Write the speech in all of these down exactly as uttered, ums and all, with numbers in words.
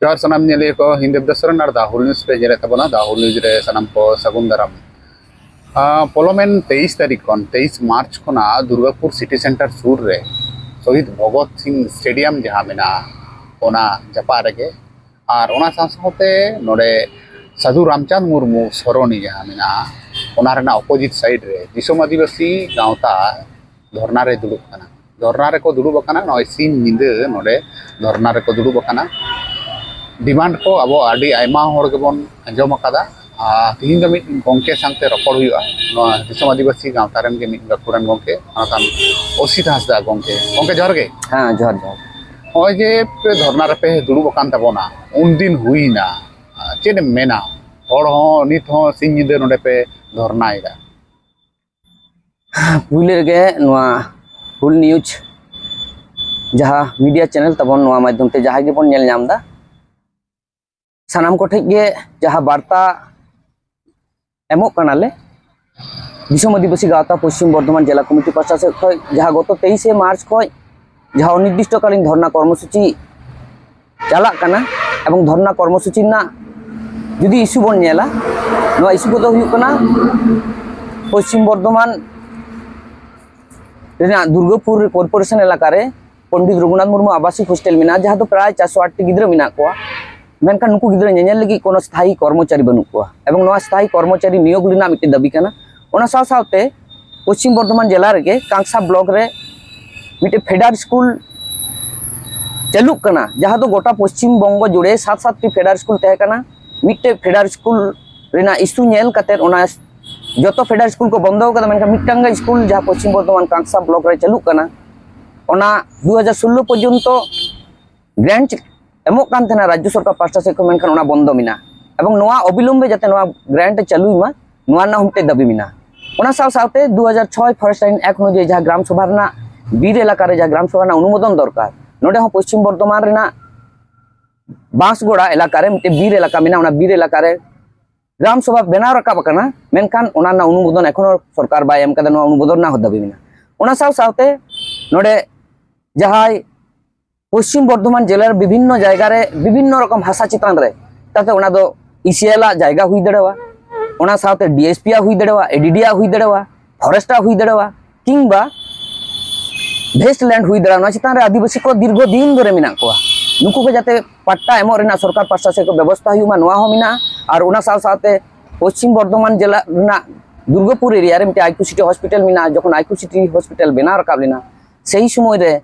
ᱡᱚᱦᱟᱨ ᱥᱟᱱᱟᱢ ᱧᱮᱞᱤᱭᱟᱹ ᱠᱚ, ᱤᱧ ᱫᱮᱵᱽᱫᱟᱥ ᱥᱚᱨᱮᱱ ᱟᱨ ᱫᱟ ᱦᱩᱞ ᱱᱤᱭᱩᱡᱽ ᱯᱮ ᱧᱮᱞᱮᱫ ᱛᱟᱵᱚᱱᱟ᱾ ᱫᱟ ᱦᱩᱞ ᱱᱤᱭᱩᱡᱽ ᱨᱮ ᱥᱟᱱᱟᱢ ᱠᱚ ᱥᱟᱹᱜᱩᱱ ᱫᱟᱨᱟᱢ᱾ ᱟᱸ, ᱯᱚᱞᱚᱢᱮᱱ ᱛᱮᱭᱤᱥ ᱛᱟᱹᱨᱤᱠᱷ ᱠᱷᱚᱱ, ᱛᱮᱭᱤᱥ ᱢᱟᱨᱪ ᱠᱷᱚᱱᱟᱜ ᱫᱩᱨᱜᱟᱯᱩᱨ ᱥᱤᱴᱤ ᱥᱮᱱᱴᱟᱨ ᱥᱩᱨ ᱨᱮ ᱥᱚᱦᱤᱫ ᱵᱷᱚᱜᱚᱛ ᱥᱤᱝ ᱥᱴᱮᱰᱤᱭᱟᱢ ᱡᱟᱦᱟᱸ ᱢᱮᱱᱟᱜᱼᱟ, ᱚᱱᱟ ᱡᱟᱯᱟᱜ ᱨᱮᱜᱮ, ᱟᱨ ᱚᱱᱟ ᱥᱟᱶ ᱥᱟᱶᱛᱮ ᱱᱚᱰᱮ ᱥᱟᱹᱫᱷᱩ ᱨᱟᱢᱪᱟᱸᱫᱽ ᱢᱩᱨᱢᱩ ᱥᱚᱨᱚᱱᱤ ᱡᱟᱦᱟᱸ ᱢᱮᱱᱟᱜᱼᱟ, ᱚᱱᱟ ᱨᱮᱱᱟᱜ ᱚᱯᱳᱡᱤᱴ ᱥᱟᱭᱤᱰ ᱨᱮ ᱫᱤᱥᱚᱢ ᱟᱹᱫᱤᱵᱟᱹᱥᱤ ᱜᱟᱶᱛᱟ ᱫᱷᱚᱨᱱᱟ ᱨᱮ ᱫᱩᱲᱩᱵ ᱠᱟᱱᱟ᱾ ᱫᱷᱚᱨᱱᱟ ᱨᱮᱠᱚ ᱫᱩᱲᱩᱵ ᱟᱠᱟᱱᱟ, ᱱᱚᱜᱼᱚᱭ ᱥᱤᱧ ᱧᱤᱫᱟᱹ ᱱᱚᱰᱮ ᱫᱷᱚᱨᱱᱟ ᱨᱮᱠᱚ ᱫᱩᱲᱩᱵ ᱟᱠᱟᱱᱟ᱾ ᱰᱤᱢᱟᱱᱰ ᱠᱚ ᱟᱵᱚ ᱟᱹᱰᱤ ᱟᱭᱢᱟ ᱦᱚᱲ ᱜᱮᱵᱚᱱ ᱟᱸᱡᱚᱢ ᱟᱠᱟᱫᱟ᱾ ᱟᱨ ᱛᱤᱦᱤᱧ ᱫᱚ ᱢᱤᱫ ᱜᱚᱢᱠᱮ ᱥᱟᱶᱛᱮ ᱨᱚᱯᱚᱲ ᱦᱩᱭᱩᱜᱼᱟ, ᱱᱚᱣᱟ ᱫᱤᱥᱚᱢ ᱟᱹᱫᱤᱵᱟᱹᱥᱤ ᱜᱟᱶᱛᱟ ᱨᱮᱱ ᱜᱮ ᱢᱤᱫ ᱜᱟᱹᱠᱷᱩᱲᱟᱱ ᱜᱚᱢᱠᱮ, ᱚᱱᱟ ᱠᱷᱟᱱ ᱚᱥᱤᱛ ᱦᱟᱸᱥᱫᱟ ᱜᱚᱢᱠᱮ᱾ ᱜᱚᱢᱠᱮ, ᱡᱚᱦᱟᱨ ᱜᱮ᱾ ᱦᱮᱸ, ᱡᱚᱦᱟᱨ, ᱡᱚᱦᱟᱨ᱾ ᱱᱚᱜᱼᱚᱭ ᱡᱮ ᱯᱮ ᱫᱷᱚᱨᱱᱟ ᱨᱮᱯᱮ ᱫᱩᱲᱩᱵ ᱟᱠᱟᱱ ᱛᱟᱵᱚᱱᱟ, ᱩᱱᱫᱤᱱ ᱦᱩᱭᱱᱟ, ᱪᱮᱫ ᱮᱢ ᱢᱮᱱᱟ? ᱦᱚᱲ ᱦᱚᱸ ᱱᱤᱛ ᱦᱚᱸ ᱥᱤᱧ ᱧᱤᱫᱟᱹ ᱱᱚᱰᱮ ᱯᱮ ᱫᱷᱚᱨᱱᱟᱭᱮᱫᱟ᱾ ᱯᱩᱭᱞᱩ ᱨᱮᱜᱮ ᱱᱚᱣᱟ ᱦᱩᱞ ᱱᱤᱭᱩᱡᱽ ᱡᱟᱦᱟᱸ ᱢᱤᱰᱤᱭᱟ ᱪᱮᱱᱮᱞ ᱛᱟᱵᱚᱱ, ᱱᱚᱣᱟ ᱢᱟᱫᱽᱫᱷᱚᱢ ᱛᱮ ᱡᱟᱦᱟᱸᱭ ᱜᱮᱵᱚᱱ ᱧᱮᱞ ᱧᱟᱢ ᱮᱫᱟ, ᱥᱟᱱᱟᱢ ᱠᱚᱴᱷᱮᱡ ᱜᱮ ᱡᱟᱦᱟᱸ ᱵᱟᱨᱛᱟ ᱮᱢᱚᱜ ᱠᱟᱱᱟᱞᱮ ᱫᱤᱥᱚᱢ ᱟᱹᱫᱤᱵᱟᱹᱥᱤ ᱜᱟᱶᱛᱟ ᱯᱚᱥᱪᱤᱢ ᱵᱚᱨᱫᱷᱚᱢᱟᱱ ᱡᱮᱞᱟ ᱠᱚᱢᱤᱴᱤ ᱯᱟᱦᱴᱟ ᱥᱮᱫ ᱠᱷᱚᱱ, ᱡᱟᱦᱟᱸ ᱜᱚᱛᱚ ᱛᱮᱭᱤᱥᱮ ᱢᱟᱨᱪ ᱠᱷᱚᱱ ᱡᱟᱦᱟᱸ ᱚᱱᱤᱨᱫᱤᱥᱴᱚᱠᱟᱞᱤᱱ ᱫᱷᱚᱨᱱᱟ ᱠᱚᱨᱢᱚᱥᱩᱪᱤ ᱪᱟᱞᱟᱜ ᱠᱟᱱᱟ, ᱮᱵᱚᱝ ᱫᱷᱚᱨᱱᱟ ᱠᱚᱨᱢᱚᱥᱩᱪᱤ ᱨᱮᱱᱟᱜ ᱡᱩᱫᱤ ᱤᱥᱩ ᱵᱚᱱ ᱧᱮᱞᱟ, ᱱᱚᱣᱟ ᱤᱥᱩ ᱠᱚᱫᱚ ᱦᱩᱭᱩᱜ ᱠᱟᱱᱟ ᱯᱚᱥᱪᱤᱢ ᱵᱚᱨᱫᱷᱚᱢᱟᱱ ᱨᱮᱱᱟᱜ ᱫᱩᱨᱜᱟᱯᱩᱨ ᱠᱚᱨᱯᱳᱨᱮᱥᱚᱱ ᱮᱞᱟᱠᱟ ᱨᱮ ᱯᱚᱱᱰᱤᱛ ᱨᱚᱜᱷᱩᱱᱟᱛᱷ ᱢᱩᱨᱢᱩ ᱟᱵᱟᱥᱤᱠ ᱦᱳᱥᱴᱮᱞ ᱢᱮᱱᱟᱜᱼᱟ, ᱡᱟᱦᱟᱸ ᱫᱚ ᱯᱨᱟᱭ ᱪᱟᱨᱥᱚ ᱟᱴ ᱴᱤ ᱜᱤᱫᱽᱨᱟᱹ ᱢᱮᱱᱟᱜ ᱠᱚᱣᱟ᱾ ᱢᱮᱱᱠᱷᱟᱱ ᱱᱩᱠᱩ ᱜᱤᱫᱽᱨᱟᱹ ᱧᱮᱧᱮᱞ ᱞᱟᱹᱜᱤᱫ ᱠᱳᱱᱳ ᱥᱛᱷᱟᱭᱤ ᱠᱚᱨᱢᱚᱪᱟᱨᱤ ᱵᱟᱹᱱᱩᱜ ᱠᱚᱣᱟ, ᱮᱵᱚᱝ ᱱᱚᱣᱟ ᱥᱛᱷᱟᱭᱤ ᱠᱚᱨᱢᱚᱪᱟᱨᱤ ᱱᱤᱭᱳᱜᱽ ᱨᱮᱱᱟᱜ ᱢᱤᱫᱴᱮᱱ ᱫᱟᱹᱵᱤ ᱠᱟᱱᱟ᱾ ᱚᱱᱟ ᱥᱟᱶ ᱥᱟᱶᱛᱮ ᱯᱚᱥᱪᱤᱢ ᱵᱚᱨᱫᱷᱚᱢᱟᱱ ᱡᱮᱞᱟ ᱨᱮᱜᱮ ᱠᱟᱸᱠᱥᱟ ᱵᱞᱚᱠ ᱨᱮ ᱢᱤᱫᱴᱮᱱ ᱯᱷᱮᱰᱟᱨ ᱥᱠᱩᱞ ᱪᱟᱹᱞᱩᱜ ᱠᱟᱱᱟ, ᱡᱟᱦᱟᱸ ᱫᱚ ᱜᱚᱴᱟ ᱯᱚᱥᱪᱤᱢ ᱵᱚᱝᱜᱚ ᱡᱩᱲᱮ ᱥᱟᱛ ᱥᱟᱛᱴᱤ ᱯᱷᱮᱰᱟᱨ ᱥᱠᱩᱞ ᱛᱟᱦᱮᱸ ᱠᱟᱱᱟ᱾ ᱢᱤᱫᱴᱮᱱ ᱯᱷᱮᱰᱟᱨ ᱥᱠᱩᱞ ᱨᱮᱱᱟᱜ ᱤᱥᱩ ᱧᱮᱞ ᱠᱟᱛᱮᱫ ᱚᱱᱟ ᱡᱚᱛᱚ ᱯᱷᱮᱰᱟᱨ ᱥᱠᱩᱞ ᱠᱚ ᱵᱚᱱᱫᱚ ᱟᱠᱟᱫᱟ, ᱢᱮᱱᱠᱷᱟᱱ ᱢᱤᱫᱴᱟᱝ ᱜᱮ ᱥᱠᱩᱞ ᱡᱟᱦᱟᱸ ᱯᱚᱥᱪᱤᱢ ᱵᱚᱨᱫᱷᱚᱢᱟᱱ ᱠᱟᱸᱠᱥᱟ ᱵᱞᱚᱠ ᱨᱮ ᱪᱟᱹᱞᱩᱜ ᱠᱟᱱᱟ, ᱚᱱᱟ ᱫᱩ ᱦᱟᱡᱟᱨ ᱥᱳᱞᱞᱳ ᱯᱚᱨᱡᱚᱱᱛᱚ ᱜᱨᱟᱱᱴ ᱮᱢᱚᱜ ᱠᱟᱱ ᱛᱟᱦᱮᱱᱟ ᱨᱟᱡᱽᱡᱚ ᱥᱚᱨᱠᱟᱨ ᱯᱟᱦᱴᱟ ᱥᱮᱫ ᱠᱷᱚᱱ, ᱢᱮᱱᱠᱷᱟᱱ ᱚᱱᱟ ᱵᱚᱱᱫᱚ ᱢᱮᱱᱟᱜᱼᱟ᱾ ᱮᱵᱚᱝ ᱱᱚᱣᱟ ᱚᱵᱤᱞᱚᱢᱵᱮ ᱡᱟᱛᱮ ᱱᱚᱣᱟ ᱜᱨᱟᱱᱴ ᱮ ᱪᱟᱹᱞᱩᱭ ᱢᱟ, ᱱᱚᱣᱟ ᱨᱮᱱᱟᱜ ᱦᱚᱸ ᱢᱤᱫᱴᱮᱡ ᱫᱟᱹᱵᱤ ᱢᱮᱱᱟᱜᱼᱟ᱾ ᱚᱱᱟ ᱥᱟᱶ ᱥᱟᱶᱛᱮ ᱫᱩ ᱦᱟᱡᱟᱨ ᱪᱷᱚᱭ first line act ᱚᱱᱩᱡᱟᱭᱤ ᱡᱟᱦᱟᱸ ᱜᱨᱟᱢ ᱥᱚᱵᱷᱟ ᱨᱮᱱᱟᱜ ᱵᱤᱨ ᱮᱞᱟᱠᱟ ᱨᱮ ᱡᱟᱦᱟᱸ ᱜᱨᱟᱢ ᱥᱚᱵᱷᱟ ᱨᱮᱱᱟᱜ ᱚᱱᱩᱢᱳᱫᱚᱱ ᱫᱚᱨᱠᱟᱨ, ᱱᱚᱰᱮ ᱦᱚᱸ ᱯᱚᱥᱪᱤᱢ ᱵᱚᱨᱫᱷᱚᱢᱟᱱ ᱨᱮᱱᱟᱜ ᱵᱟᱸᱥᱜᱳᱲᱟ ᱮᱞᱟᱠᱟ ᱨᱮ ᱢᱤᱫᱴᱮᱡ ᱵᱤᱨ ᱮᱞᱟᱠᱟ ᱢᱮᱱᱟᱜᱼᱟ, ᱚᱱᱟ ᱵᱤᱨ ᱮᱞᱟᱠᱟ ᱨᱮ ᱜᱨᱟᱢ ᱥᱚᱵᱷᱟ ᱵᱮᱱᱟᱣ ᱨᱟᱠᱟᱵ ᱟᱠᱟᱱᱟ, ᱢᱮᱱᱠᱷᱟᱱ ᱚᱱᱟ ᱨᱮᱱᱟᱜ ᱚᱱᱩᱢᱳᱫᱚᱱ ᱮᱠᱷᱚᱱᱳ ᱥᱚᱨᱠᱟᱨ ᱵᱟᱭ ᱮᱢ ᱠᱟᱫᱟ᱾ ᱱᱚᱣᱟ ᱚᱱᱩᱢᱳᱫᱚᱱ ᱨᱮᱱᱟᱜ ᱦᱚᱸ ᱫᱟᱹᱵᱤ ᱢᱮᱱᱟᱜᱼᱟ᱾ ᱚᱱᱟ ᱥᱟᱶ ᱥᱟᱶᱛᱮ ᱱᱚᱰᱮ ᱡᱟᱦᱟᱸᱭ ᱯᱚᱥᱪᱤᱢ ᱵᱚᱨᱫᱷᱚᱢᱟᱱ ᱡᱮᱞᱟ ᱨᱮ ᱵᱤᱵᱷᱤᱱᱱᱚ ᱡᱟᱭᱜᱟ ᱨᱮ ᱵᱤᱵᱷᱤᱱᱱᱚ ᱨᱚᱠᱚᱢ ᱦᱟᱥᱟ ᱪᱮᱛᱟᱱ ᱨᱮ, ᱛᱟᱛᱮ ᱚᱱᱟ ᱫᱚ ᱤᱥᱤᱮᱞ ᱟᱜ ᱡᱟᱭᱜᱟ ᱦᱩᱭ ᱫᱟᱲᱮᱭᱟᱜᱼᱟ, ᱚᱱᱟ ᱥᱟᱶᱛᱮ ᱰᱤᱮᱥᱯᱤ ᱟᱜ ᱦᱩᱭ ᱫᱟᱲᱮᱭᱟᱜᱼᱟ, ᱮᱰᱤᱰᱤ ᱟᱜ ᱦᱩᱭ ᱫᱟᱲᱮᱭᱟᱜᱼᱟ, ᱯᱷᱚᱨᱮᱥᱴ ᱟᱜ ᱦᱩᱭ ᱫᱟᱲᱮᱭᱟᱜᱼᱟ, ᱠᱤᱝᱵᱟ ᱵᱷᱮᱥᱴ ᱞᱮᱱᱰ ᱦᱩᱭ ᱫᱟᱲᱮᱭᱟᱜᱼᱟ᱾ ᱱᱚᱣᱟ ᱪᱮᱛᱟᱱ ᱨᱮ ᱟᱹᱫᱤᱵᱟᱹᱥᱤ ᱠᱚ ᱫᱤᱨᱜᱷᱚ ᱫᱤᱱ ᱫᱷᱚᱨᱮ ᱢᱮᱱᱟᱜ ᱠᱚᱣᱟ᱾ ᱱᱩᱠᱩ ᱠᱚ ᱡᱟᱛᱮ ᱯᱟᱴᱴᱟ ᱮᱢᱚᱜ ᱨᱮᱱᱟᱜ ᱥᱚᱨᱠᱟᱨ ᱯᱟᱥᱴᱟ ᱥᱮᱫ ᱠᱷᱚᱱ ᱵᱮᱵᱚᱥᱛᱷᱟ ᱦᱩᱭᱩᱜ ᱢᱟ, ᱱᱚᱣᱟ ᱦᱚᱸ ᱢᱮᱱᱟᱜᱼᱟ᱾ ᱟᱨ ᱚᱱᱟ ᱥᱟᱶ ᱥᱟᱶᱛᱮ ᱯᱚᱥᱪᱤᱢ ᱵᱚᱨᱫᱷᱚᱢᱟᱱ ᱡᱮᱞᱟ ᱨᱮᱱᱟᱜ ᱫᱩᱨᱜᱟᱯᱩᱨ ᱮᱨᱤᱭᱟ ᱨᱮ ᱢᱤᱫᱴᱮᱱ ᱟᱭᱠᱩ ᱥᱤᱴᱤ ᱦᱚᱥᱯᱤᱴᱟᱞ ᱢᱮᱱᱟᱜᱼᱟ᱾ ᱡᱚᱠᱷᱚᱱ ᱟᱭᱠᱩ ᱥᱤᱴᱤ ᱦᱚᱥᱯᱤᱴᱟᱞ ᱵᱮᱱᱟᱣ ᱨᱟᱠᱟᱵ ᱞᱮᱱᱟ, ᱥᱮᱭ ᱥᱚᱢᱚᱭ ᱨᱮ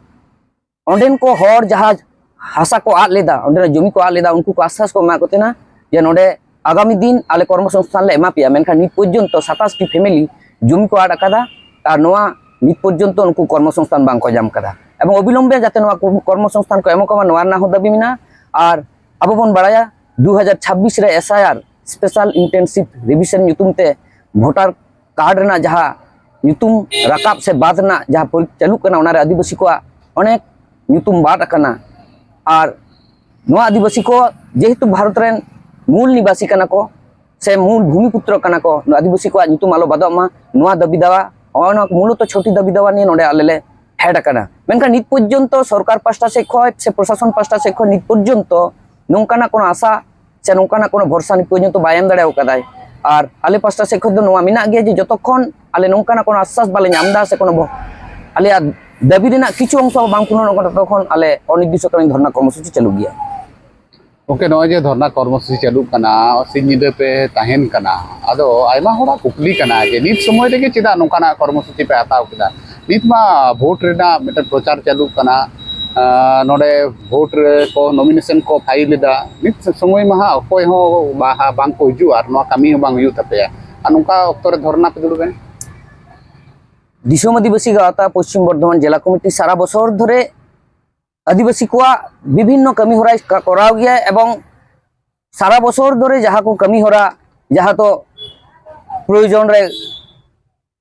ᱚᱸᱰᱮᱱ ᱠᱚ ᱦᱚᱲ ᱡᱟᱦᱟᱸ ᱦᱟᱥᱟ ᱠᱚ ᱟᱫ ᱞᱮᱫᱟ, ᱚᱸᱰᱮᱱᱟᱜ ᱡᱚᱢᱤ ᱠᱚ ᱟᱫ ᱞᱮᱫᱟ, ᱩᱱᱠᱩ ᱠᱚ ᱟᱥᱥᱟᱥ ᱠᱚ ᱮᱢᱟ ᱠᱚ ᱛᱟᱦᱮᱱᱟ ᱡᱮ ᱱᱚᱰᱮ ᱟᱜᱟᱢᱤ ᱫᱤᱱ ᱟᱞᱮ ᱠᱚᱨᱢᱚᱥᱚᱝᱥᱛᱷᱟᱱ ᱞᱮ ᱮᱢᱟ ᱯᱮᱭᱟ᱾ ᱢᱮᱱᱠᱷᱟᱱ ᱱᱤᱛ ᱯᱚᱨᱡᱚᱱᱛᱚ ᱥᱟᱛᱟᱥ ᱴᱤ ᱯᱷᱮᱢᱮᱞᱤ ᱡᱚᱢᱤ ᱠᱚ ᱟᱫ ᱟᱠᱟᱫᱟ, ᱟᱨ ᱱᱚᱣᱟ ᱱᱤᱛ ᱯᱚᱨᱡᱚᱱᱛᱚ ᱩᱱᱠᱩ ᱠᱚᱨᱢᱚᱥᱚᱝᱥᱛᱷᱟᱱ ᱵᱟᱝ ᱠᱚ ᱧᱟᱢ ᱟᱠᱟᱫᱟ᱾ ᱮᱵᱚᱝ ᱚᱵᱤᱞᱚᱢᱵᱮ ᱡᱟᱛᱮ ᱱᱚᱣᱟ ᱠᱚ-, ᱠᱚᱨᱢᱚᱥᱚᱝᱥᱛᱷᱟᱱ ᱠᱚ ᱮᱢᱚᱜ ᱢᱟ, ᱱᱚᱣᱟ ᱨᱮᱱᱟᱜ ᱦᱚᱸ ᱫᱟᱹᱵᱤ ᱢᱮᱱᱟᱜᱼᱟ᱾ ᱟᱨ ᱟᱵᱚ ᱵᱚᱱ ᱵᱟᱲᱟᱭᱟ, ᱫᱩ ᱦᱟᱡᱟᱨ ᱪᱷᱟᱵᱵᱤᱥ ᱨᱮ ᱮᱥ ᱟᱭ ᱟᱨ, ᱥᱯᱮᱥᱟᱞ ᱤᱱᱴᱮᱱᱥᱤᱵᱷ ᱨᱤᱵᱷᱤᱡᱚᱱ ᱧᱩᱛᱩᱢ ᱛᱮ ᱵᱷᱳᱴᱟᱨ ᱠᱟᱨᱰ ᱨᱮᱱᱟᱜ ᱡᱟᱦᱟᱸ ᱧᱩᱛᱩᱢ ᱨᱟᱠᱟᱵ ᱥᱮ ᱵᱟᱫ ᱨᱮᱱᱟᱜ ᱡᱟᱦᱟᱸ ᱯᱚᱨᱤ-, ᱪᱟᱹᱞᱩᱜ ᱠᱟᱱᱟ, ᱚᱱᱟᱨᱮ ᱟᱹᱫᱤᱵᱟᱹᱥᱤ ᱠᱚᱣᱟᱜ ᱚᱱᱮᱠ ᱧᱩᱛᱩᱢ ᱵᱟᱫ ᱟᱠᱟᱱᱟ᱾ ᱟᱨ ᱱᱚᱣᱟ ᱟᱹᱫᱤᱵᱟᱹᱥᱤ ᱠᱚ ᱡᱮᱦᱮᱛᱩ ᱵᱷᱟᱨᱚᱛ ᱨᱮᱱ ᱢᱩᱞ ᱱᱤᱵᱟᱥᱤ ᱠᱟᱱᱟ ᱠᱚ ᱥᱮ ᱢᱩᱞ ᱵᱷᱩᱢᱤᱯᱩᱛᱨᱚ ᱠᱟᱱᱟ ᱠᱚ, ᱱᱚᱣᱟ ᱟᱹᱫᱤᱵᱟᱹᱥᱤ ᱠᱚᱣᱟᱜ ᱧᱩᱛᱩᱢ ᱟᱞᱚ ᱵᱟᱫᱚᱜ ᱢᱟ, ᱱᱚᱣᱟ ᱫᱟᱹᱵᱤ ᱫᱟᱣᱟ, ᱱᱚᱜᱼᱚᱭ ᱱᱚᱣᱟ ᱢᱩᱞᱚᱛᱚ ᱪᱷᱚᱴᱤ ᱫᱟᱹᱵᱤ ᱫᱟᱣᱟ ᱱᱤᱭᱮ ᱱᱚᱰᱮ ᱟᱞᱮ ᱞᱮ ᱦᱮᱰ ᱟᱠᱟᱱᱟ᱾ ᱢᱮᱱᱠᱷᱟᱱ ᱱᱤᱛ ᱯᱚᱨᱡᱚᱱᱛᱚ ᱥᱚᱨᱠᱟᱨ ᱯᱟᱥᱴᱟ ᱥᱮᱫ ᱠᱷᱚᱱ ᱥᱮ ᱯᱨᱚᱥᱟᱥᱚᱱ ᱯᱟᱥᱴᱟ ᱥᱮᱫ ᱠᱷᱚᱱ ᱱᱤᱛ ᱯᱚᱨᱡᱚᱱᱛᱚ ᱱᱚᱝᱠᱟᱱᱟᱜ ᱠᱳᱱᱳ ᱟᱥᱟ ᱥᱮ ᱱᱚᱝᱠᱟᱱᱟᱜ ᱠᱳᱱᱳ ᱵᱷᱚᱨᱥᱟ ᱱᱤᱛ ᱯᱚᱨᱡᱚᱱᱛᱚ ᱵᱟᱭ ᱮᱢ ᱫᱟᱲᱮ ᱟᱠᱟᱫᱟᱭ᱾ ᱟᱨ ᱟᱞᱮ ᱯᱟᱥᱴᱟ ᱥᱮᱫ ᱠᱷᱚᱱ ᱫᱚ ᱱᱚᱣᱟ ᱢᱮᱱᱟᱜ ᱜᱮᱭᱟ ᱡᱮ ᱡᱚᱛᱚᱠᱷᱚᱱ ᱟᱞᱮ ᱱᱚᱝᱠᱟᱱᱟᱜ ᱠᱳᱱᱳ ᱟᱥᱥᱟᱥ ᱵᱟᱞᱮ ᱧᱟᱢ ᱮᱫᱟ ᱥᱮ ᱠᱳᱱᱳ ᱵᱚ-, ᱟᱞᱮᱭᱟᱜ ᱫᱟᱹᱵᱤ ᱨᱮᱱᱟᱜ ᱠᱤᱪᱷᱩ ᱚᱝᱥᱚ ᱵᱟᱝ ᱯᱩᱨᱚᱱᱚᱜ ᱠᱟᱱᱟ, ᱛᱚᱛᱚᱠᱷᱚᱱ ᱟᱞᱮ ᱚᱱᱤᱨᱫᱤᱥᱴᱚ ᱠᱟᱞᱤᱱ ᱫᱷᱚᱨᱱᱟ ᱠᱚᱨᱢᱚᱥᱩᱪᱤ ᱪᱟᱹᱞᱩ ᱜᱮᱭᱟ᱾ ᱜᱚᱢᱠᱮ, ᱱᱚᱜᱼᱚᱭ ᱡᱮ ᱫᱷᱚᱨᱱᱟ ᱠᱚᱨᱢᱚᱥᱩᱪᱤ ᱪᱟᱹᱞᱩᱜ ᱠᱟᱱᱟ, ᱥᱤᱧ ᱧᱤᱫᱟᱹ ᱯᱮ ᱛᱟᱦᱮᱱ ᱠᱟᱱᱟ, ᱟᱫᱚ ᱟᱭᱢᱟ ᱦᱚᱲᱟᱜ ᱠᱩᱠᱞᱤ ᱠᱟᱱᱟ ᱡᱮ ᱱᱤᱛ ᱥᱚᱢᱚᱭ ᱨᱮᱜᱮ ᱪᱮᱫᱟᱜ ᱱᱚᱝᱠᱟᱱᱟᱜ ᱠᱚᱨᱢᱚᱥᱩᱪᱤ ᱯᱮ ᱦᱟᱛᱟᱣ ᱠᱮᱫᱟ? ᱱᱤᱛ ᱢᱟ ᱵᱷᱳᱴ ᱨᱮᱱᱟᱜ ᱢᱤᱫᱴᱮᱱ ᱯᱨᱚᱪᱟᱨ ᱪᱟᱹᱞᱩᱜ ᱠᱟᱱᱟ, ᱟᱸ, ᱱᱚᱰᱮ ᱵᱷᱳᱴ ᱨᱮ ᱠᱚ ᱱᱚᱢᱤᱱᱮᱥᱚᱱ ᱠᱚ ᱯᱷᱟᱭᱤᱞ ᱮᱫᱟ, ᱱᱤᱛ ᱥᱚᱢᱚᱭ ᱢᱟ ᱦᱟᱸᱜ ᱚᱠᱚᱭ ᱦᱚᱸ ᱵᱟᱦᱟ ᱵᱟᱝ ᱠᱚ ᱦᱤᱡᱩᱜᱼᱟ ᱟᱨ ᱱᱚᱣᱟ ᱠᱟᱹᱢᱤ ᱦᱚᱸ ᱵᱟᱝ ᱦᱩᱭᱩᱜ ᱛᱟᱯᱮᱭᱟ, ᱟᱨ ᱱᱚᱝᱠᱟ ᱚᱠᱛᱚ ᱨᱮ ᱫᱷᱚᱨᱱᱟ ᱯᱮ ᱫᱩᱲᱩᱵ ᱮᱱ? ᱫᱤᱥᱚᱢ ᱟᱹᱫᱤᱵᱟᱹᱥᱤ ᱜᱟᱶᱛᱟ ᱯᱚᱥᱪᱤᱢ ᱵᱚᱨᱫᱷᱚᱢᱟᱱ ᱡᱮᱞᱟ ᱠᱚᱢᱤᱴᱤ ᱥᱟᱨᱟ ᱵᱚᱪᱷᱚᱨ ᱫᱷᱚᱨᱮ ᱟᱹᱫᱤᱵᱟᱹᱥᱤ ᱠᱚᱣᱟᱜ ᱵᱤᱵᱷᱤᱱᱱᱚ ᱠᱟᱹᱢᱤ ᱦᱚᱨᱟᱭ ᱠᱟ-, ᱠᱚᱨᱟᱣ ᱜᱮᱭᱟ ᱮᱵᱚᱝ ᱥᱟᱨᱟ ᱵᱚᱪᱷᱚᱨ ᱫᱷᱚᱨᱮ ᱡᱟᱦᱟᱸ ᱠᱚ ᱠᱟᱹᱢᱤ ᱦᱚᱨᱟ, ᱡᱟᱦᱟᱸ ᱫᱚ ᱯᱨᱚᱭᱳᱡᱚᱱ ᱨᱮ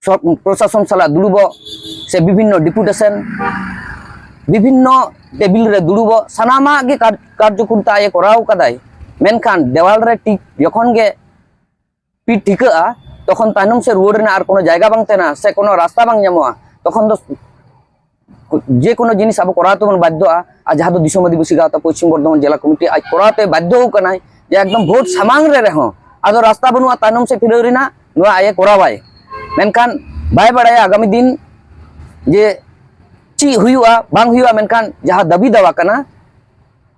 ᱥᱚ-, ᱯᱨᱚᱥᱟᱥᱚᱱ ᱥᱟᱞᱟᱜ ᱫᱩᱲᱩᱵᱚᱜ ᱥᱮ ᱵᱤᱵᱷᱤᱱᱱᱚ ᱰᱮᱯᱩᱴᱮᱥᱚᱱ, ᱵᱤᱵᱷᱤᱱᱱᱚ ᱴᱮᱵᱤᱞ ᱨᱮ ᱫᱩᱲᱩᱵᱚᱜ, ᱥᱟᱱᱟᱢᱟᱜ ᱜᱮ ᱠᱟᱨ-, ᱠᱟᱨᱡᱚᱠᱟᱨᱤᱛᱟ ᱮ ᱠᱚᱨᱟᱣ ᱠᱟᱫᱟᱭ᱾ ᱢᱮᱱᱠᱷᱟᱱ ᱫᱮᱣᱟᱞ ᱨᱮ ᱴᱤᱠ ᱡᱚᱠᱷᱚᱱ ᱜᱮ ᱯᱤᱴ ᱴᱷᱤᱠᱟᱹᱜᱼᱟ, ᱛᱚᱠᱷᱚᱱ ᱛᱟᱭᱱᱚᱢ ᱥᱮᱫ ᱨᱩᱣᱟᱹᱲ ᱨᱮᱱᱟᱜ ᱟᱨ ᱠᱳᱱᱳ ᱡᱟᱭᱜᱟ ᱵᱟᱝ ᱛᱟᱦᱮᱱᱟ ᱥᱮ ᱠᱳᱱᱳ ᱨᱟᱥᱛᱟ ᱵᱟᱝ ᱧᱟᱢᱚᱜᱼᱟ, ᱛᱚᱠᱷᱚᱱ ᱫᱚ ᱡᱮ ᱠᱳᱱᱳ ᱡᱤᱱᱤᱥ ᱟᱵᱚ ᱠᱚᱨᱟᱣ ᱛᱮᱵᱚᱱ ᱵᱟᱫᱽᱫᱷᱚᱜᱼᱟ᱾ ᱟᱨ ᱡᱟᱦᱟᱸ ᱫᱚ ᱫᱤᱥᱚᱢ ᱟᱹᱫᱤᱵᱟᱹᱥᱤ ᱜᱟᱶᱛᱟ ᱯᱚᱥᱪᱤᱢ ᱵᱚᱨᱫᱷᱚᱢᱟᱱ ᱡᱮᱞᱟ ᱠᱚᱢᱤᱴᱤ ᱟᱡ ᱠᱚᱨᱟᱣ ᱛᱮ ᱵᱟᱫᱽᱫᱷᱚ ᱟᱠᱟᱱᱟᱭ, ᱡᱮ ᱮᱠᱫᱚᱢ ᱵᱷᱳᱴ ᱥᱟᱢᱟᱝ ᱨᱮ ᱨᱮᱦᱚᱸ ᱟᱫᱚ ᱨᱟᱥᱛᱟ ᱵᱟᱹᱱᱩᱜᱼᱟ ᱛᱟᱭᱱᱚᱢ ᱥᱮᱫ ᱯᱷᱤᱨᱟᱹᱣ ᱨᱮᱱᱟᱜ, ᱱᱚᱣᱟ ᱟᱡ ᱮ ᱠᱚᱨᱟᱣᱟᱭ᱾ ᱢᱮᱱᱠᱷᱟᱱ ᱵᱟᱭ ᱵᱟᱲᱟᱭᱟ ᱟᱜᱟᱢᱤ ᱫᱤᱱ ᱡᱮ ᱪᱮᱫ ᱦᱩᱭᱩᱜᱼᱟ, ᱵᱟᱝ ᱦᱩᱭᱩᱜᱼᱟ, ᱢᱮᱱᱠᱷᱟᱱ ᱡᱟᱦᱟᱸ ᱫᱟᱹᱵᱤ ᱫᱟᱣᱟ ᱠᱟᱱᱟ,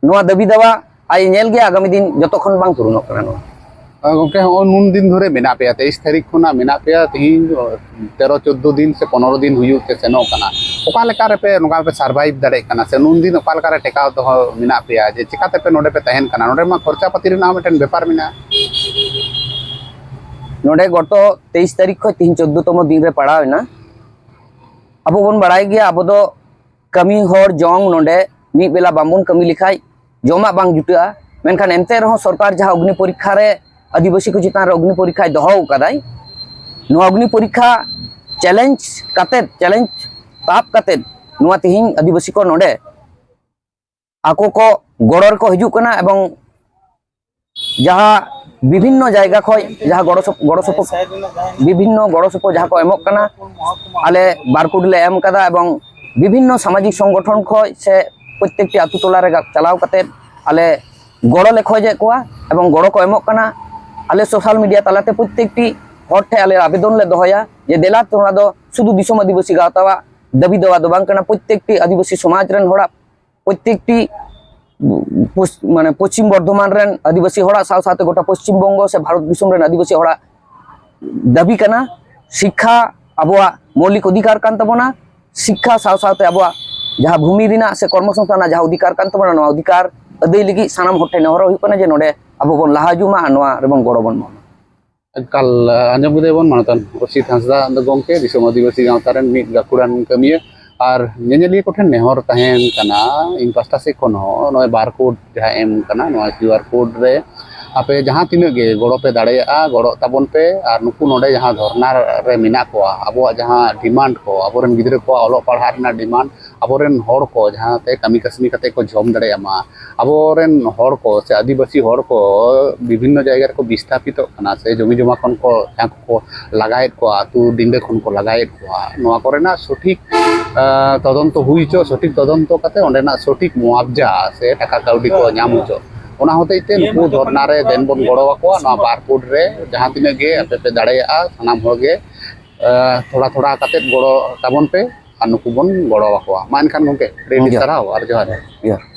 ᱱᱚᱣᱟ ᱫᱟᱹᱵᱤ ᱫᱟᱣᱟ ᱟᱡ ᱧᱮᱞ ᱜᱮᱭᱟ, ᱟᱜᱟᱢᱤ ᱫᱤᱱ ᱡᱚᱛᱚ ᱠᱷᱚᱱ ᱵᱟᱝ ᱯᱩᱨᱩᱱᱚᱜ ᱠᱟᱱᱟ ᱱᱚᱣᱟ᱾ ᱟᱨ ᱜᱚᱢᱠᱮ, ᱦᱚᱸᱜᱼᱚᱭ ᱱᱩᱱ ᱫᱤᱱ ᱫᱷᱚᱨᱮ ᱢᱮᱱᱟᱜ ᱯᱮᱭᱟ, ᱛᱮᱭᱤᱥ ᱛᱟᱹᱨᱤᱠᱷ ᱠᱷᱚᱱᱟᱜ ᱢᱮᱱᱟᱜ ᱯᱮᱭᱟ, ᱛᱮᱦᱮᱧ ᱛᱮᱨᱚ ᱪᱳᱫᱽᱫᱳ ᱫᱤᱱ ᱥᱮ ᱯᱚᱱᱨᱚ ᱫᱤᱱ ᱦᱩᱭᱩᱜ ᱛᱮ ᱥᱮᱱᱚᱜ ᱠᱟᱱᱟ᱾ ᱚᱠᱟ ᱞᱮᱠᱟ ᱨᱮᱯᱮ ᱱᱚᱝᱠᱟ ᱯᱮ survive ᱫᱟᱲᱮᱭᱟᱜ ᱠᱟᱱᱟ, ᱥᱮ ᱱᱩᱱ ᱫᱤᱱ ᱚᱠᱟ ᱞᱮᱠᱟ ᱨᱮ ᱴᱮᱠᱟᱣ ᱫᱚᱦᱚ ᱢᱮᱱᱟᱜ ᱯᱮᱭᱟ, ᱡᱮ ᱪᱮᱠᱟ ᱛᱮᱯᱮ ᱱᱚᱰᱮ ᱯᱮ ᱛᱟᱦᱮᱱ ᱠᱟᱱᱟ? ᱱᱚᱰᱮ ᱢᱟ ᱠᱷᱚᱨᱪᱟ ᱯᱟᱹᱛᱤ ᱨᱮᱱᱟᱜ ᱦᱚᱸ ᱢᱤᱫᱴᱮᱱ ᱵᱮᱯᱟᱨ ᱢᱮᱱᱟᱜᱼᱟ᱾ ᱱᱚᱰᱮ ᱜᱚᱛᱚ ᱛᱮᱭᱤᱥ ᱛᱟᱹᱨᱤᱠᱷ ᱠᱷᱚᱱ ᱛᱮᱦᱮᱧ ᱪᱳᱫᱽᱫᱳ ᱛᱚᱢᱚ ᱫᱤᱱ ᱨᱮ ᱯᱟᱲᱟᱣ ᱮᱱᱟ᱾ ᱟᱵᱚ ᱵᱚᱱ ᱵᱟᱲᱟᱭ ᱜᱮᱭᱟ, ᱟᱵᱚ ᱫᱚ ᱠᱟᱹᱢᱤ ᱦᱚᱲ ᱡᱚᱝ ᱱᱚᱰᱮ ᱢᱤᱫ ᱵᱮᱞᱟ ᱵᱟᱝᱵᱚᱱ ᱠᱟᱹᱢᱤ ᱞᱮᱠᱷᱟᱡ ᱡᱚᱢᱟᱜ ᱵᱟᱝ ᱡᱩᱴᱟᱹᱜᱼᱟ᱾ ᱢᱮᱱᱠᱷᱟᱱ ᱮᱱᱛᱮ ᱨᱮᱦᱚᱸ ᱥᱚᱨᱠᱟᱨ ᱡᱟᱦᱟᱸ ᱚᱜᱽᱱᱤ ᱯᱚᱨᱤᱠᱠᱷᱟ ᱨᱮ ᱟᱹᱫᱤᱵᱟᱹᱥᱤ ᱠᱚ ᱪᱮᱛᱟᱱ ᱨᱮ ᱚᱜᱽᱱᱤ ᱯᱚᱨᱤᱠᱠᱷᱟᱭ ᱫᱚᱦᱚ ᱟᱠᱟᱫᱟᱭ, ᱱᱚᱣᱟ ᱚᱜᱽᱱᱤ ᱯᱚᱨᱤᱠᱠᱷᱟ challenge ᱠᱟᱛᱮᱫ, challenge ᱛᱟᱵ ᱠᱟᱛᱮᱫ ᱱᱚᱣᱟ ᱛᱮᱦᱮᱧ ᱟᱹᱫᱤᱵᱟᱹᱥᱤ ᱠᱚ ᱱᱚᱰᱮ ᱟᱠᱚ ᱠᱚ ᱜᱚᱲᱚ ᱨᱮᱠᱚ ᱦᱤᱡᱩᱜ ᱠᱟᱱᱟ ᱮᱵᱚᱝ ᱡᱟᱦᱟᱸ ᱵᱤᱵᱷᱤᱱᱱᱚ ᱡᱟᱭᱜᱟ ᱠᱷᱚᱱ ᱡᱟᱦᱟᱸ ᱜᱚᱲᱚ ᱥᱚᱯ-, ᱜᱚᱲᱚ ᱥᱚᱯᱚᱦᱚᱫ, ᱵᱤᱵᱷᱤᱱᱱᱚ ᱜᱚᱲᱚ ᱥᱚᱯᱚᱦᱚᱫ ᱡᱟᱦᱟᱸ ᱠᱚ ᱮᱢᱚᱜ ᱠᱟᱱᱟ, ᱟᱞᱮ ᱵᱟᱨᱠᱳᱰ ᱞᱮ ᱮᱢ ᱠᱟᱫᱟ ᱮᱵᱚᱝ ᱵᱤᱵᱷᱤᱱᱱᱚ ᱥᱟᱢᱟᱡᱤᱠ ᱥᱚᱝᱜᱚᱴᱷᱚᱱ ᱠᱷᱚᱱ ᱥᱮ ᱯᱨᱚᱛᱛᱮᱠᱴᱤ ᱟᱛᱳ ᱴᱚᱞᱟ ᱨᱮ ᱪᱟᱞᱟᱣ ᱠᱟᱛᱮᱫ ᱟᱞᱮ ᱜᱚᱲᱚ ᱞᱮ ᱠᱷᱚᱡᱮᱫ ᱠᱚᱣᱟ ᱮᱵᱚᱝ ᱜᱚᱲᱚ ᱠᱚ ᱮᱢᱚᱜ ᱠᱟᱱᱟ᱾ ᱟᱞᱮ social media ᱛᱟᱞᱟᱛᱮ ᱯᱨᱚᱛᱛᱮᱠᱴᱤ ᱦᱚᱲ ᱴᱷᱮᱱ ᱟᱞᱮ ᱟᱵᱮᱫᱚᱱ ᱞᱮ ᱫᱚᱦᱚᱭᱟ ᱡᱮ ᱫᱮᱞᱟ ᱱᱚᱣᱟ ᱫᱚ ᱥᱩᱫᱷᱩ ᱫᱤᱥᱚᱢ ᱟᱹᱫᱤᱵᱟᱹᱥᱤ ᱜᱟᱶᱛᱟᱣᱟᱜ ᱫᱟᱹᱵᱤ ᱫᱟᱣᱟ ᱫᱚ ᱵᱟᱝ ᱠᱟᱱᱟ, ᱯᱨᱚᱛᱛᱮᱠᱴᱤ ᱟᱹᱫᱤᱵᱟᱹᱥᱤ ᱥᱚᱢᱟᱡᱽ ᱨᱮᱱ ᱦᱚᱲᱟᱜ, ᱯᱨᱚᱛᱛᱮᱠᱴᱤ ᱯᱚᱥ-, ᱢᱟᱱᱮ ᱯᱚᱥᱪᱤᱢ ᱵᱚᱨᱫᱷᱚᱢᱟᱱ ᱨᱮᱱ ᱟᱹᱫᱤᱵᱟᱹᱥᱤ ᱦᱚᱲᱟᱜ ᱥᱟᱶ ᱥᱟᱶᱛᱮ ᱜᱚᱴᱟ ᱯᱚᱥᱪᱤᱢ ᱵᱚᱝᱜᱚ ᱥᱮ ᱵᱷᱟᱨᱚᱛ ᱫᱤᱥᱚᱢ ᱨᱮᱱ ᱟᱹᱫᱤᱵᱟᱹᱥᱤ ᱦᱚᱲᱟᱜ ᱫᱟᱹᱵᱤ ᱠᱟᱱᱟ᱾ ᱥᱤᱠᱠᱷᱟ ᱟᱵᱚᱣᱟᱜ ᱢᱳᱣᱞᱤᱠ ᱚᱫᱷᱤᱠᱟᱨ ᱠᱟᱱ ᱛᱟᱵᱚᱱᱟ᱾ ᱥᱤᱠᱠᱷᱟ ᱥᱟᱶ ᱥᱟᱶᱛᱮ ᱟᱵᱚᱣᱟᱜ ᱡᱟᱦᱟᱸ ᱵᱷᱩᱢᱤ ᱨᱮᱱᱟᱜ ᱥᱮ ᱠᱚᱨᱢᱚᱥᱚᱝᱥᱛᱷᱟᱱ ᱨᱮᱱᱟᱜ ᱡᱟᱦᱟᱸ ᱚᱫᱷᱤᱠᱟᱨ ᱠᱟᱱ ᱛᱟᱵᱚᱱᱟ, ᱱᱚᱣᱟ ᱚᱫᱷᱤᱠᱟᱨ ᱟᱹᱫᱟᱹᱭ ᱞᱟᱹᱜᱤᱫ ᱥᱟᱱᱟᱢ ᱦᱚᱲ ᱴᱷᱮᱱ ᱱᱮᱦᱚᱨ ᱦᱩᱭᱩᱜ ᱠᱟᱱᱟ ᱡᱮ ᱱᱚᱰᱮ ᱟᱵᱚ ᱵᱚᱱ ᱞᱟᱦᱟ ᱦᱤᱡᱩᱜ ᱢᱟ ᱟᱨ ᱱᱚᱣᱟ ᱨᱮᱵᱚᱱ ᱜᱚᱲᱚ ᱵᱚᱱ ᱮᱢᱚᱜ ᱢᱟ᱾ ᱮᱠᱟᱞ, ᱟᱸᱡᱚᱢ ᱠᱮᱫᱟ ᱵᱚᱱ ᱢᱟᱱᱚᱛᱟᱱ ᱚᱥᱤᱛ ᱦᱟᱸᱥᱫᱟ ᱫᱚ ᱜᱚᱢᱠᱮ, ᱫᱤᱥᱚᱢ ᱟᱹᱫᱤᱵᱟᱹᱥᱤ ᱜᱟᱶᱛᱟ ᱨᱮᱱ ᱢᱤᱫ ᱜᱟᱹᱠᱷᱩᱲᱟᱱ ᱠᱟᱹᱢᱤᱭᱟᱹ᱾ ᱟᱨ ᱧᱮᱧᱮᱞᱤᱭᱟᱹ ᱠᱚᱴᱷᱮᱱ ᱱᱮᱦᱚᱨ ᱛᱟᱦᱮᱱ ᱠᱟᱱᱟ, ᱤᱧ ᱯᱟᱥᱴᱟ ᱥᱮᱫ ᱠᱷᱚᱱ ᱦᱚᱸ ᱱᱚᱜᱼᱚᱭ ᱵᱟᱨ ᱠᱳᱰ ᱡᱟᱦᱟᱸ ᱮᱢ ᱠᱟᱱᱟ, ᱱᱚᱣᱟ ᱠᱤᱭᱩ ᱟᱨ ᱠᱳᱰ ᱨᱮ ᱟᱯᱮ ᱡᱟᱦᱟᱸ ᱛᱤᱱᱟᱹᱜ ᱜᱮ ᱜᱚᱲᱚ ᱯᱮ ᱫᱟᱲᱮᱭᱟᱜᱼᱟ, ᱜᱚᱲᱚᱜ ᱛᱟᱵᱚᱱ ᱯᱮ᱾ ᱟᱨ ᱱᱩᱠᱩ ᱱᱚᱰᱮ ᱡᱟᱦᱟᱸ ᱫᱷᱚᱨᱱᱟ ᱨᱮ ᱢᱮᱱᱟᱜ ᱠᱚᱣᱟ, ᱟᱵᱚᱣᱟᱜ ᱡᱟᱦᱟᱸ ᱰᱤᱢᱟᱱᱰ ᱠᱚ, ᱟᱵᱚᱨᱮᱱ ᱜᱤᱫᱽᱨᱟᱹ ᱠᱚᱣᱟᱜ ᱚᱞᱚᱜ ᱯᱟᱲᱦᱟᱜ ᱨᱮᱱᱟᱜ ᱰᱤᱢᱟᱱᱰ, ᱟᱵᱚᱨᱮᱱ ᱦᱚᱲ ᱠᱚ ᱡᱟᱦᱟᱸ ᱛᱮ ᱠᱟᱹᱢᱤ ᱠᱟᱹᱥᱱᱤ ᱠᱟᱛᱮ ᱠᱚ ᱡᱚᱢ ᱫᱟᱲᱮᱭᱟᱜ ᱢᱟ, ᱟᱵᱚᱨᱮᱱ ᱦᱚᱲ ᱠᱚ ᱥᱮ ᱟᱹᱫᱤᱵᱟᱹᱥᱤ ᱦᱚᱲ ᱠᱚ ᱵᱤᱵᱷᱤᱱᱱᱚ ᱡᱟᱭᱜᱟ ᱨᱮᱠᱚ ᱵᱤᱥᱛᱷᱟᱯᱤᱛᱚᱜ ᱠᱟᱱᱟ ᱥᱮ ᱡᱚᱢᱤ ᱡᱚᱢᱟ ᱠᱷᱚᱱ ᱠᱚ, ᱡᱟᱦᱟᱸ ᱠᱚᱠᱚ ᱞᱟᱜᱟᱭᱮᱫ ᱠᱚᱣᱟ, ᱟᱹᱛᱩ ᱰᱤᱸᱰᱟᱹ ᱠᱷᱚᱱ ᱠᱚ ᱞᱟᱜᱟᱭᱮᱫ ᱠᱚᱣᱟ, ᱱᱚᱣᱟ ᱠᱚᱨᱮᱱᱟᱜ ᱥᱚᱴᱷᱤᱠ, ᱟᱸ, ᱛᱚᱫᱚᱱᱛᱚ ᱦᱩᱭ ᱦᱚᱪᱚ, ᱥᱚᱴᱷᱤᱠ ᱛᱚᱫᱚᱱᱛᱚ ᱠᱟᱛᱮ ᱚᱸᱰᱮᱱᱟᱜ ᱥᱚᱴᱷᱤᱠ ᱢᱩᱟᱵᱡᱟ ᱥᱮ ᱴᱟᱠᱟ ᱠᱟᱹᱣᱰᱤ ᱠᱚ ᱧᱟᱢ ᱦᱚᱪᱚ᱾ ᱚᱱᱟ ᱦᱚᱛᱮᱡ ᱛᱮ ᱱᱩᱠᱩ ᱫᱷᱚᱨᱱᱟ ᱨᱮ ᱫᱮᱱ ᱵᱚᱱ ᱜᱚᱲᱚ ᱟᱠᱚᱣᱟ᱾ ᱱᱚᱣᱟ ᱵᱟᱨ ᱯᱩᱴ ᱨᱮ ᱡᱟᱦᱟᱸ ᱛᱤᱱᱟᱹᱜ ᱜᱮ ᱟᱯᱮ ᱯᱮ ᱫᱟᱲᱮᱭᱟᱜᱼᱟ, ᱥᱟᱱᱟᱢ ᱦᱚᱲ ᱜᱮ, ᱟᱸ, ᱛᱷᱚᱲᱟ ᱛᱷᱚᱲᱟ ᱠᱟᱛᱮ ᱜᱚᱲᱚ ᱛᱟᱵᱚᱱ ᱯᱮ ᱟᱨ ᱱᱩᱠᱩ ᱵᱚᱱ ᱜᱚᱲᱚ ᱟᱠᱚᱣᱟ᱾ ᱢᱟ ᱮᱱᱠᱷᱟᱱ ᱜᱚᱢᱠᱮ, ᱟᱹᱰᱤ ᱟᱹᱰᱤ ᱡᱚᱦᱟᱨ᱾ ᱥᱟᱨᱦᱟᱣ ᱟᱨ ᱡᱚᱦᱟᱨ᱾ ᱡᱚᱦᱟᱨ᱾